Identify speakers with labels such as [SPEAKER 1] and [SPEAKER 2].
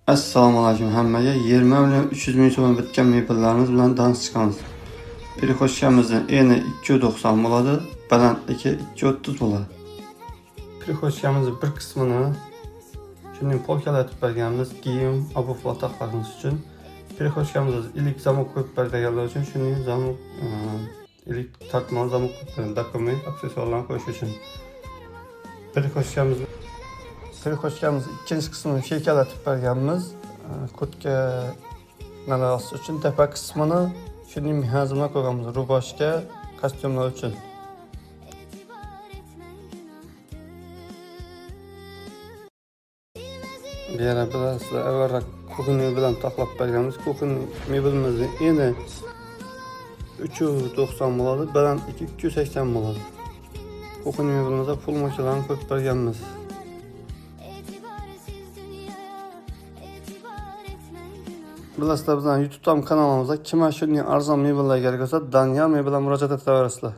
[SPEAKER 1] Assalomu alaykum hammaga. 20 million 300 ming so'mga bitgan mebellarimiz bilan dans chiqamiz. Переходкамизning eni 2.90 bo'ladi, balandligi 2.30 bo'ladi. Переходкамизning bir qismini shunday polkalatib berganmiz, kiyim, обувlar taxlashimiz uchun. Переходкамizga ilik zamok qo'yib berganlar uchun shunday zamok, ilik tortma zamok qo'yib bergan, dokument, aksessuarlarni qo'yish uchun. Переходкамиz ikkinchi qismini shekalatib berganmiz. Kurtka narasi uchun tepa qismini shunday mexanizmlar qo'yganmiz, rubashka, kostyumlar uchun. Bu yerda bilasizlar, avvalroq kuxня bilan taxlab berganmiz. Kuxня mebelimizni eni 3.90 bo'ladi, balandligi 280 bo'ladi. Kuxня mebelimizga pul mashinalarni qo'yib berganmiz. Bilasizlar, bizning YouTube kanalimizda kimga shunday arzon mebellar kerak bo'lsa, Daniel mebelga murojaat etaverasizlar.